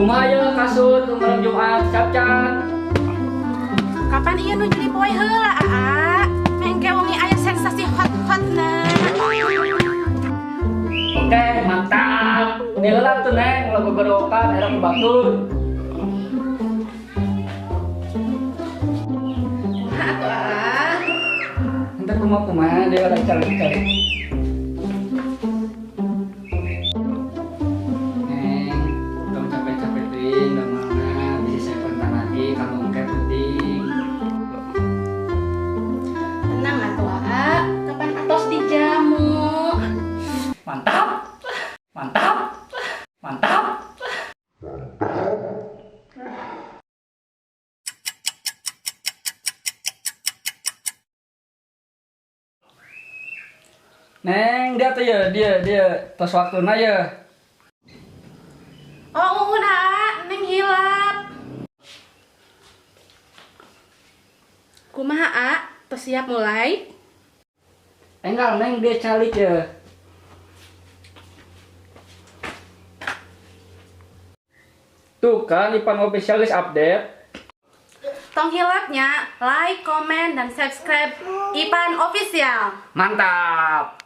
Kumaha ye kasur ke malam Jumat cap-cap. Kapan ieu nu jadi poe heula aa? Mengke wengi aya sensasi hot-hotna. Oke, mantap. Ini heula tuh Neng, ulah gogorowokan era ku batur. Kumaha atuh aa? Henteu kumaha-kumaha dia lagi cari-cari. Neng, tong capek-capek teuing damelna, bisi saya kontan lagi kamu engke penting. Tenang atuh aa, kapan atos dijamu. Mantap. Mantap. Mantap. Neng, dia tuh ya, dia tos waktuna ya. Oh, uhun aa, Neng hilap. Kumaha aa, tos siap mulai? Enggal Neng, dia calik ya. Tuh kan Ipan Official geus update. Tong hilapnya like, komen, dan subscribe Ipan Official. Mantap.